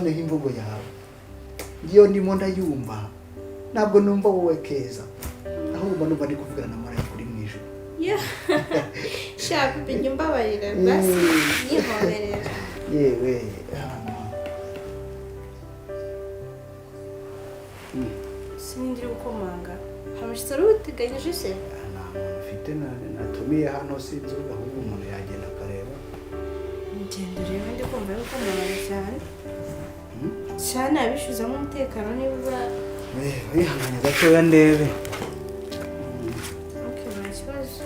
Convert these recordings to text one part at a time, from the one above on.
Noneho imvugo yawe iyo ndimo ndayumva, ntabwo numva wowe Keza, ahubwo numva ndi kuvugana na marayika uri mu ijuru. Shaka jya umbabarira basi, yihoberera. Yewe hano. Sinindi uri gukomanga, hari umushyitsi wari uteganyije se? Nta muntu ufite natumiye hano, sinzi, ahubwo umuntu yagenda akareba. Ngenda urebe, ndi kumva ari gukomanga cyane cyane, abishuzamo umutekano niba. Wihanganye gatoya ndebe. Ok, nta kibazo.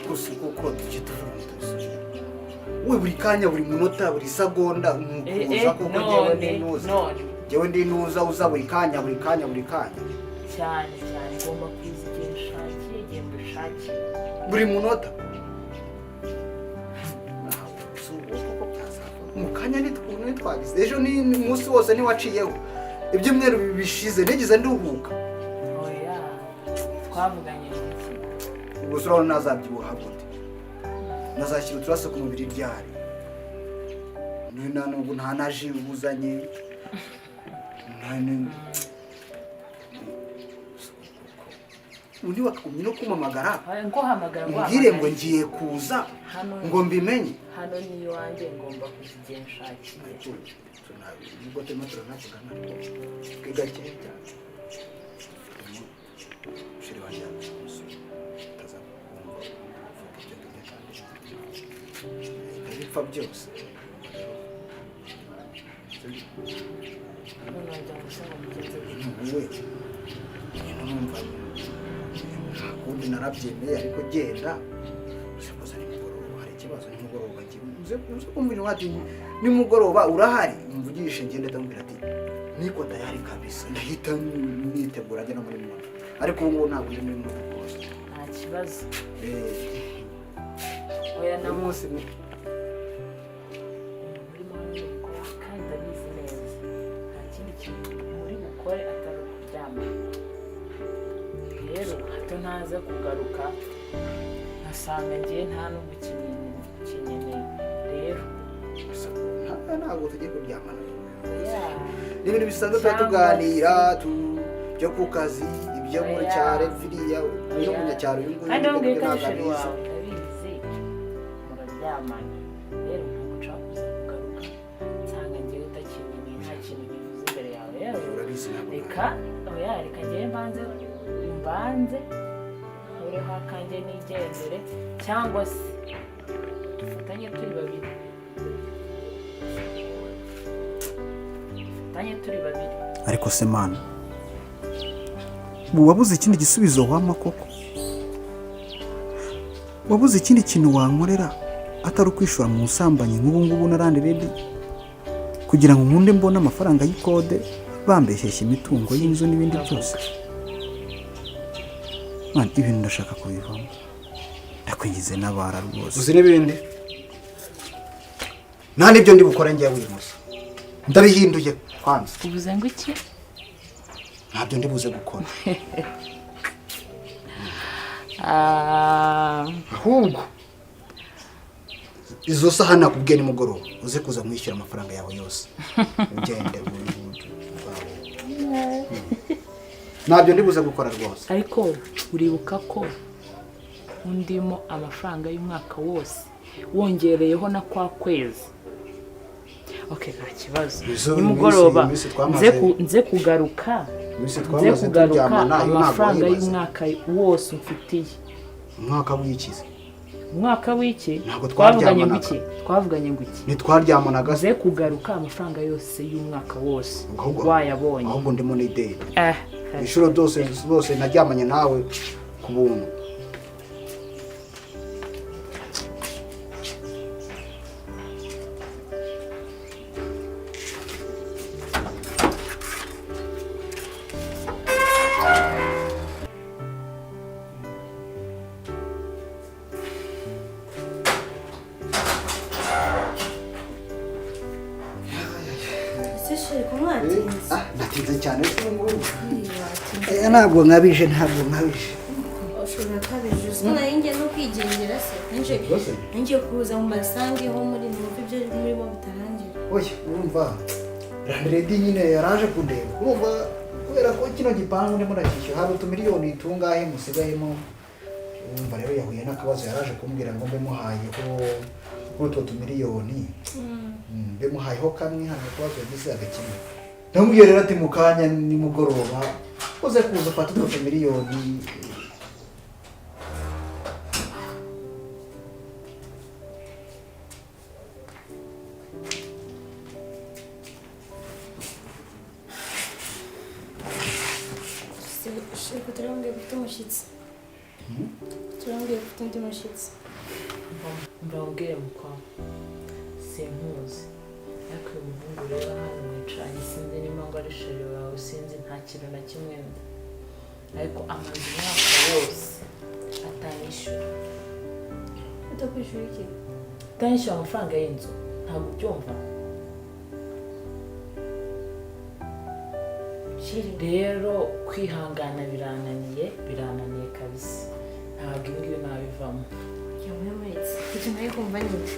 Gusa kuko tujye tuvuga ngo tubisubire, we buri kanya, buri munota, buri segonda nukuza kuko njyewe ndi ntuza. None. Njyewe ndi ntuza, uza buri kanya, buri kanya, buri kanya. Cyane cyane, ngomba kuza igihe nshakiye, igihe mbishakiye. Buri munota. Si ubwo koko byazava mu kanya ntitwagize ejo ni umunsi wose ntiwaciyeho, ibyumweru bishize nigeze nduhuka? Oya, twavuganye iki? Ubwo se urabona nazabyibuha gute? Nazashyira uturaso ku mubiri ryari? Nubwo nta na ji uzanye, undi wakagumye no kumpamagara. Nguhamagara? Umbwire ngo ngiye kuza. Hano. Ngo mbimenye. Hano ni iwanjye, ngomba kuza igihe nshakiye. Nubwo turimo turanavugana ariko gake cyane, chéri wanjye yamusura ataza kumva uvuga ibyo ngibyo kandi bipfa byose. None wagira ngo se ngo mugenze gute? We nyine numva nta kundi, narabyemeye, ariko genda uze kuza nimugoroba. Hari ikibazo? Nimugoroba uze uze kumbwira ati nimugoroba urahari mvugishe, ngende ndamubwira ati niko tayari kabisa, ndahita nitegura njya no muri mood, ariko ubu ngubu ntabwo ndi muri mood rwose. Nta kibazo. Oya. Uyu Na munsi urimo gukora kandi ndabizi neza, nta kindi kintu muri bukore atari ukuryama. Rero hato ntaza kugaruka nkasanga ngewe nta n'ubwo ukinyeneye rero. Ntabwo tugiye kuryamana. Oya. Ni ibintu bisanzwe, tuba Cyangwa tuganira byo ku kazi, ibyo muri Oya. cyaro biriya, uyu munyacyaro uyu nguyu Kandi wambwiye ko ari ntabwo chéri abizi. wawe, ndabizi muraryamana. Rero ntabwo nshaka kuza kugaruka nsanga ngewe utakinyeneye, nta kintu nkivuze imbere yawe rero. Urabizi ntabwo. Reka, oya, reka ngewe mbanze nkureho akanjye nigendere, cyangwa se dufatanye turi babiri, dufatanye turi babiri. Ariko se mana, ubu wabuze ikindi gisubizo wampa koko? Wabuze ikindi kintu wankorera atari ukwishora mu busambanyi nk'ubu ngubu na landlady, kugira ngo nkunde mbone amafaranga y'ikode, bambeshyeshya imitungo y'inzu n'ibindi byose? Mwana, ibintu ndashaka kubivamo, ndakwingize n'abara rwose. Uzi n'ibindi, nta n'ibyo ndi bukore njyewe uyu munsi, ndabihinduye kwanza. Ubuze ngo iki? Ntabyo ndi buze gukora. Ahubwo izo saha nakubwiye nimugoroba uze kuza mwishyura amafaranga yawe yose, ugende. Ntabyo ndi buze gukora rwose. Ariko uribuka ko undimo amafaranga y'umwaka wose, wongereyeho na kwa kwezi. Ok, nta kibazo. Nimugoroba iminsi twamaze- nze kugaruka Iminsi nze twamaze kugaruka turyamana yo ntabwo amafaranga wayibaze. y'umwaka wose umfitiye. Umwaka w'ikize? Umwaka w'iki? Ntabwo Twavuganye ngo twaryamanaga. iki? Twavuganye ngo iki? Ntitwaryamanaga se? Nze kugaruka amafaranga yose y'umwaka wose Ahubwo- wayabonye. Ahubwo ndimo n'ideni. Eh. Inshuro zose zose naryamanye nawe ku buntu. Ese chéri, ko mwatinze? Ah, natinze. cyane ubu ngubu. Ntabwo nkabije, ntabwo nkabije. Ushobora kabije, uzi ko nari ngiye no kwigendera se nje. Rwose? Ngiye kuza mu basangeho muri numva ibyo murimo bitarangira. Oya, urumva landlady nyine yaraje kundeba, urumva kubera ko kino gipangu ndimo ndakishyura hari utumiliyoni tungahe musigayemo. Urumva rero yahuye n'akabazo, yaraje kumbwira ngo mbe muhayeho kuri utwo tumiliyoni, mbe muhayeho kamwe, hano akabazo yagize agakemura. Ndamubwiye rero ati mu kanya nimugoroba uze kuza ufate utwo tumiliyoni. Sheko, turambwiye ko ufite umushyitsi, turambwiye ko ufite undi mushyitsi. Mbabwire mukwa, simpuzi, ariko uyu muhungu ureba hano mwicaranye, sinzi niba ngo ari chéri wawe, sinzi, nta kintu na kimwe nzi, ariko amaze umwaka wose atanishyura. Utakwishyura iki? Atanishyura amafaranga y'inzu, ntabwo ubyumva? Chéri. Rero kwihangana birananiye, birananiye kabisa, ntabwo ibi ngibi nabivamo. Yamwemetse icyo nari kumva nyine,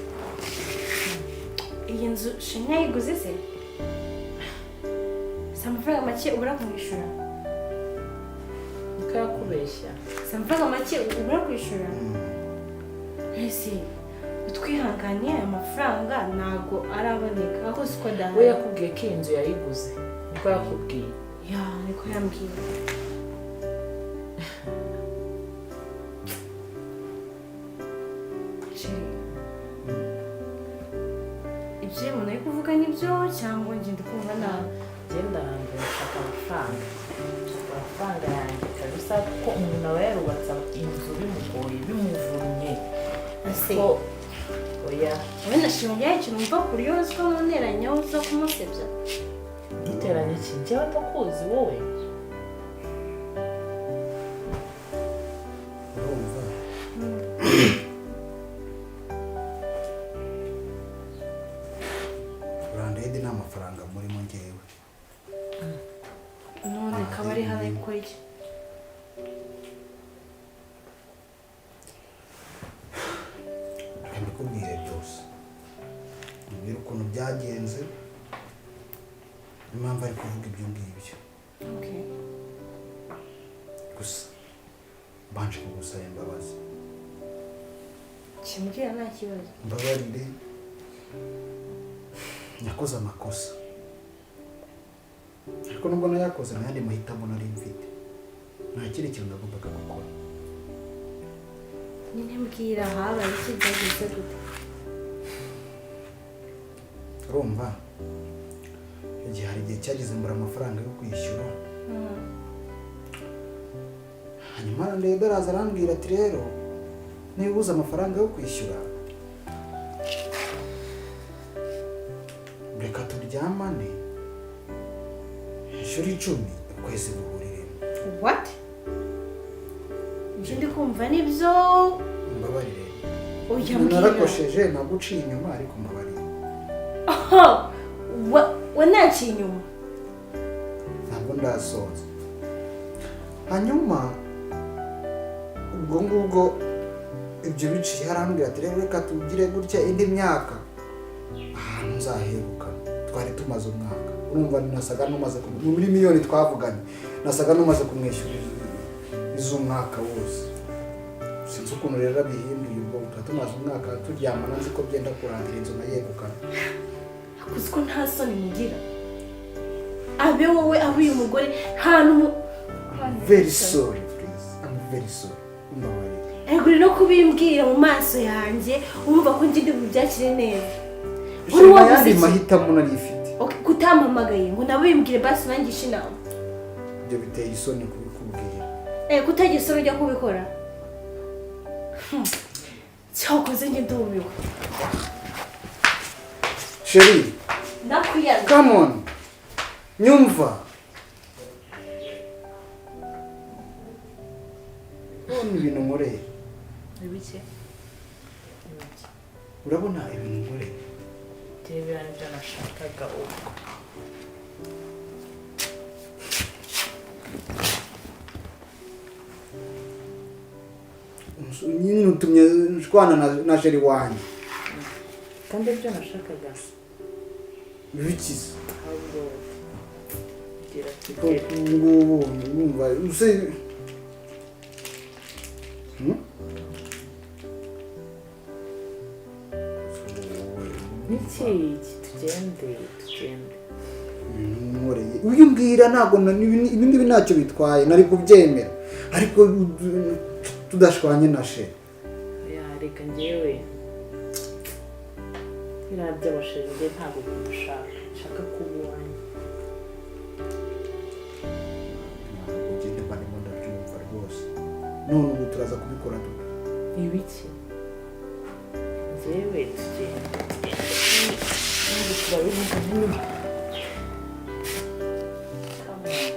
iyi nzu shenya yayiguze se? Si amafaranga make ubura kumwishyura? Niko yakubeshya. Si amafaranga make ubura kwishyura? Ese utwihanganiye, aya mafaranga ntabwo araboneka aho, siko We dahari. yakubwiye ko iyi nzu yayiguze? Niko yakubwiye? Ya, niko yambwiye. Chéri, ibyo umuntu ari kuvuga nibyo cyangwa njye ndi kumva nabi? Ngenda arambiwe, nshaka amafaranga, nshaka amafaranga yanjye kabisa, kuko umuntu aba yarubatse inzu bimugoye, bimuvunnye. Ese ko oya. Wowe na shima ryaho ikintu wumva ku buryo uzi ko munteranyaho uza kumusebya? Duteranye iki? Njyewe ndakuzi wowe. Urumva landlady nta mafaranga murimo ngewe. None akaba ari hano ari gukora iki? Reka mbikubwire byose, mbwira ukuntu byagenze n'impamvu ari kuvuga ibyo ngibyo. Okay. Gusa mbanje kugusaba imbabazi. Kimbwira, nta kibazo. Mbabarire, nakoze amakosa, ariko nubwo nayakoze nta yandi mahitamo nari mfite, nta kindi kintu nagombaga gukora. Nyine mbwira, habaye iki? Byagenze gute? Urumva igihe, hari igihe cyageze mbura amafaranga yo kwishyura, hanyuma ndeda araza arambwira ati rero niba ubuze amafaranga yo kwishyura, reka turyamane inshuro 10 ukwezi guhuriremo. What? Ibyo ndi kumva nibyo? Mbabarire. Oya, mbwira. Narakosheje, naguciye inyuma, ariko mbabarire. Wanaciye inyuma? Ntabwo ndasoza. Hanyuma ubwo ngubwo ibyo biciye, arambwira ati rero reka tugire gutya indi myaka ahantu nzaheruka. Twari tumaze umwaka, urumva nasaga n'umaze muri miliyoni twavuganye nasaga n'umaze kumwishyura iz'umwaka wose. Sinzi ukuntu rero abihinduye. Ubwo tuba tumaze umwaka turyamana, nzi ko byenda kurangira inzu nkayegukana. Uzi ko nta soni mugira, abe wowe, abe uyu mugore, nta n'umu Very sorry, please, I'm very sorry, mbabarire. Ariko uri no kubimbwira mu maso yanjye, wumva ko njye ndi bubyakire neza? Uri Nta wabuze yandi iki? mahitamo nari ifite. Okay, kutampamagaye ngo nabimbwire basi unangishe inama? Ibyo biteye isoni kubikubwira. Eh, kutagira isoni ujya kubikora. Cyakoze njye ndumiwe. Chéri. Ndakwiyanga. Come on, nyumva. Urabona ibintu nkoreye? Ibiki? Ibiki? Urabona ibintu nkoreye? Biriya nibyo nashakaga ubwo. Nyine utumye nshwana na chéri wanjye. Kandi ibyo nashakaga. Bikize. Ahubwo gira Kuko tugere. Ngubu urumva use. Niki iki? Tugende, tugende. Nkoreye uyu mbwira, ntabwo ibi ngibi ntacyo bitwaye, nari kubyemera, ariko tudashwanye na chéri. Ya, reka njyewe biriya by'abachéri njye ntabwo kubishaka, nshaka kuba uwanjye. Ntabwo ngende mba ndimo ndabyumva rwose. None ubu turaza kubikora dute? Ibiki? Njyewe tugende, tugende, kandi turabivuga nyuma. Come on.